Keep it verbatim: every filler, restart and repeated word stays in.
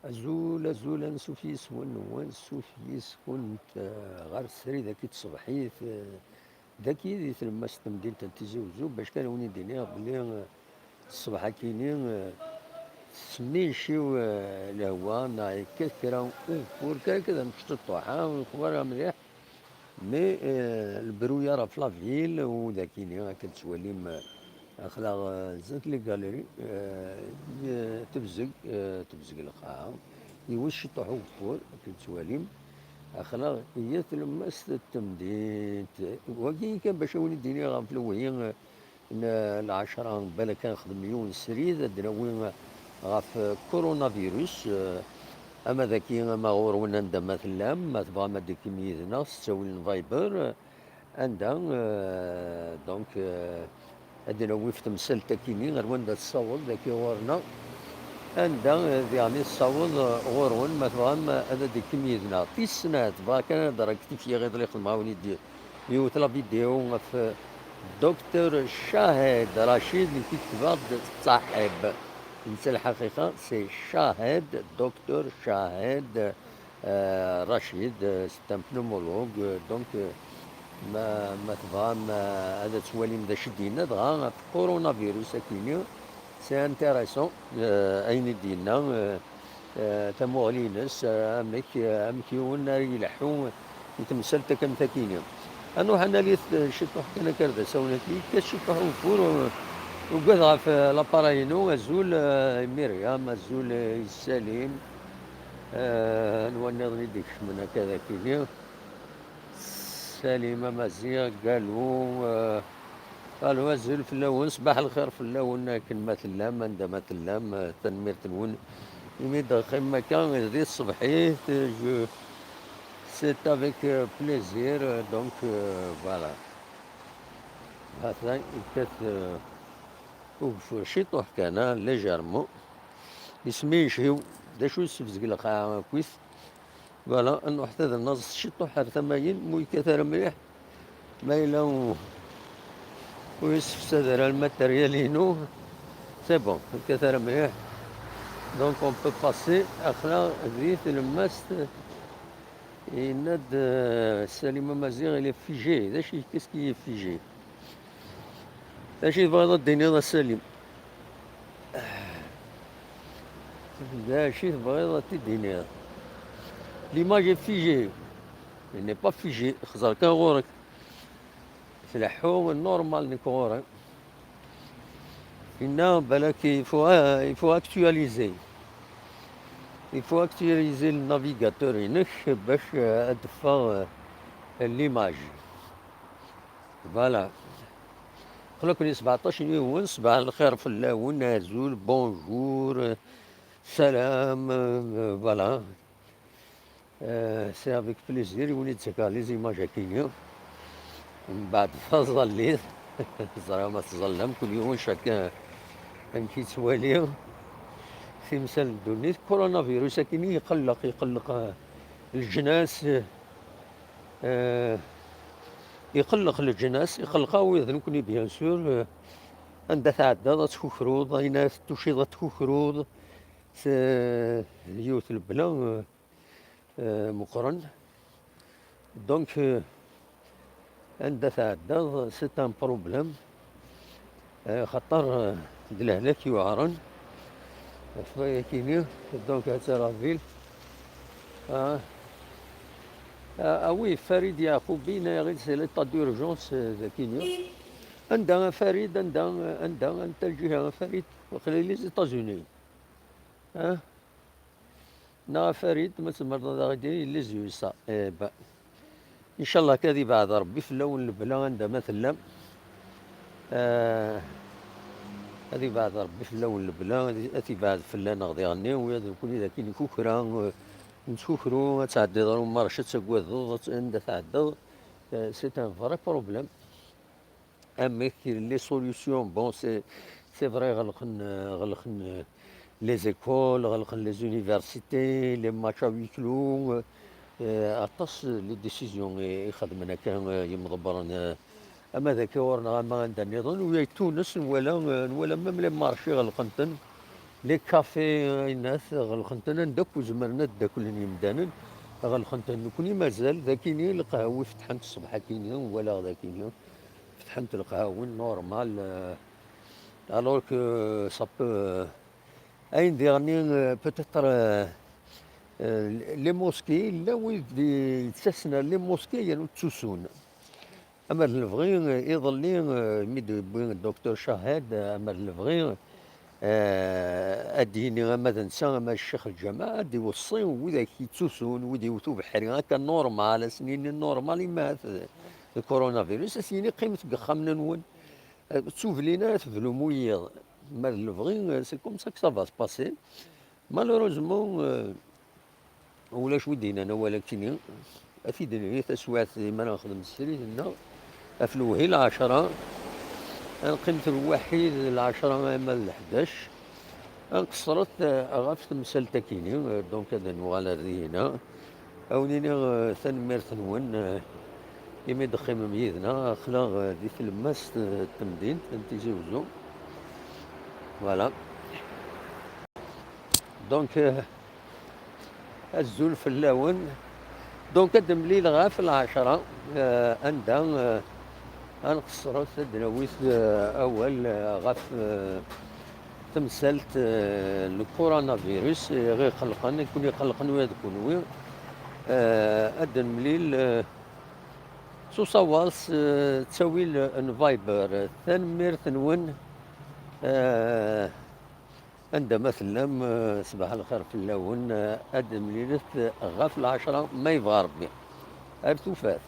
Azul, azul, ansuf yis-wen, wansuf yis-kent, eh, ɣer srid-agi n tṣebḥit, eh, dagi di tlemmast n temdint n Tizi Uzzu, bac kan a wen-id-iniɣ belli, eh, ṣṣbeḥ-akini, eh, tesminciw, eh, lehwa, neɣ yekkat kra ugeffur, kan akka d amecṭuṭuḥ, ah, ur nexbar ara mliḥ. Mais, euh, le brouillard ɣef la ville, u dagini akken tettwalim, euh, aql-aɣ, euh, zdat les galeries, euh, y-, tebzeg, euh, tebzeg lqaɛa, yiwet ciṭuḥ ugeffur akken tettwalim, aql-aɣ iyyat tlemmast n temdint. Wagi kan bac a wen-id-iniɣ ɣef lewhi, euh, n lɛecṛa, balak ad nexdem yiwen srid, ad d-nawi ɣef coronavirus, eh, ama daki, ama ɣur-wen anda ma tellam, ma tebɣam ad d-tekkim yid-neɣ s ttawil n Viber, anda, eh, donc, eh, ad d-nawi ɣef temsalt akini, ar wanda tessaweḍ daki ɣur-neɣ, anda, eh, diɣen i tessaweḍ, eh, ɣur-wen, ma tebɣam, eh, ad d-tekkim yid-neɣ. Tis snat, bɣa kan ad d-rektifiyeɣ iḍelli xedmeɣ-awen-id yiwet la vidéo ɣef Docteur Chahed Rachid, nekk i ketbeɣ-d ṣaḥib. Netta lḥaqiqa, c'est Chahed, Docteur Chahed, euh, Rachid, euh, c'est un pneumologue, euh, donc, euh, ma, ma tebɣam, euh, ad twalim d acu i d-yenna, dɣa ɣef coronavirus akini, c'est intéressant, euh, ayen i d-yenna, euh, eh, tamuɣli-ines, eh, amek, eh, amek yiwen ara ileḥḥu i temsalt kan takini. Ad nruḥ ad nali, eh, ciṭuḥ kan akka ar d asawen-agi, yekkat ciṭuḥ ugeffur, u-, ugad ɣef, eh, l'appareil-inu, azul, eh, i Myriam, azul, eh, i Salim, eh, anwa nniḍen i d-ikecmen akka d akini. Salim Amaziɣ, Galu, eh, Galu, azul fell-awen, ṣbaḥ lxir fell-awen, akken ma tellam, anda ma tellam, eh, tanemmirt-nwen. Imi d-teqqimem akka di tṣebḥit, eh, je, c'est avec, euh, plaisir, euh, donc, euh, voilà. Atan yekkat, euh, ugeffur ciṭuḥ kan, ah, légèrement. Isem-iw, d acu yessebzeg lqaɛa akkit? Voilà, ad nruḥ ad naẓ ciṭuḥ ar tama-yin, mu yekkat ara mliḥ. Ma yella u-, ur yessefsad ara lmateryal-inu, c'est bon, yekkat ara mliḥ. Donc on peut passer, aql-aɣ di tlemmast, yenna-d, euh, Salim Amaziɣ, il est figé. D acu, qu'est-ce qui est figé? D acu i tebɣiḍ ad d-tiniḍ a Salim? D acu i tebɣiḍ ad t-id-tiniḍ? L'image est figée. Elle n'est pas figée. Xẓer kan ɣur-k. Tleḥḥu normal nekk ɣur-i. Finna, balak, il faut, il faut actualiser. Il faut actualiser le navigateur-inek bac, euh, ad d-teffeɣ, euh, l'image. Voilà. Aql-aken i sbeɛṭac yiwen, ṣbaḥ lxir fell-awen, azul, bonjour, euh, salam, euh, voilà. Euh, c'est avec plaisir i wen-id-ttakkeɣ les images akini. Mbeɛd taẓallit, ẓriɣ ma tẓallam, kul yiwen chacun amek yettwali timsal n ddunit. Coronavirus akini iqelleq, iqelleq, euh, leǧnas, euh, iqelleq leǧnas, iqelleq-aɣ wid nekni, bien sûr, euh, anda tɛeddaḍ ad tkukruḍ, ayen ara tettuciḍ ad tkukruḍ, s-, yiwet lebla, euh, euh, meqqren. Donc, euh, anda tɛeddaḍ, c'est un problème. Euh, xaṭer, euh, d lehlak yuɛren. Ɣef wayakini, donc, ad tara Bill. Ah. Ah, ah oui, Farid Yacoub, yenna-yaɣ-id, c'est l'état d'urgence, euh, dakini. Anda a Farid, anda, anda, anta lǧiha a Farid? Waqila les États-Unis. Ah. Neɣ a Farid, ma tzemreḍ ad aɣ-d-tiniḍ les U S A. Eh ben, incallah kan ad ibeɛɛed Rebbi fell-awen lebla anda ma tellam. Eh, ad ibeɛɛed Rebbi fell-awen lebla, ad i-, ad ibeɛɛed fell-aneɣ diɣenni, ula d nekkni d akken ikukra, eh, nettkukru, ad tɛeddiḍ ar umarc, ad tagadeḍ, ad t-, anda tɛeddiḍ. Eh, c'est un vrai problème. Amek, les solutions, bon, c'est, c'est vrai, ɣelqen, ɣelqen les écoles, ɣelqen les universités, les matchs à huis clos, euh, aṭas les décisions i, i xedmen akka, euh, yimḍebbren, euh, ama d akka ɣur-neɣ, ama anda nniḍen, u ay Tunes nwala, euh, nwala même les marchés ɣelqen-ten. Les cafés, ayennat, ɣelqen-ten anda akk zemren ad ddaklen yimdanen, ɣelqen-ten. Nekni mazal d akini, lqahwi fetḥen-t ṣṣbeḥ akini, walaɣ d akini, fetḥen-t lqahwi normal, euh, alors que ça peut, euh, ayen diɣen, euh, peut-être, euh, euh, les mosquées, yella wid d-, yettasen ar les mosquées yernu ttusun. Amer d lebɣi, iḍelli, eh, mi d-yewwi docteur Chahed, eh, amer d lebɣi, eh, ad d-yini ama d netta, ama d ccix lǧameɛ, ad d-iweṣṣi widak yettusun, wid yewwet ubeḥri, akka normal, ad sen-yini normal, imat d coronavirus, ad s-yini qqimet deg yexxamen-nwen. Eh, ur ttublin ara teblum wiyiḍ. Ma d lebɣi, eh, c'est comme ça que ça va se passer. Malheureusement, eh, ulac wi d-yennan awal akkenni. Ad t-id-nini taswiɛt imi ara nexdem srid-nneɣ ɣef lewhi lɛecṛa. Ad neqqim lwaḥid, lɛecṛa ama d leḥdac. Ad nqeṣṣret, eh, ɣef temsalt akkenni, eh, donc ad nuɣal ar dihina. Ad wen-iniɣ, eh, tanemmirt-nwen, eh, imi d-teqqimem yid-neɣ, aql-aɣ, eh, di tlemmast, eh, n temdint n Tizi Uzzu. Voilà. Donc, euh, azul fell-awen. Donc, ad d-nemlil ɣef lɛecṛa, euh, anda, euh, ad nqeṣṣret, ad d-nawi, euh, awal, euh, ɣef, euh, temsalt, euh, n coronavirus, i ɣ-iqellqen, i ken-iqellqen ula d kenwi. Euh, ad d-nemlil, euh, s usawaḍ, s, euh, ttawil n Viber. Tanemmirt-nwen. Euh, Anda ma tellam, eh, ṣbaḥ lxir fell-awen, eh, ad d-temlilet ɣef lɛecṛa, ma yebɣa Ṛebbi. Ar tufat.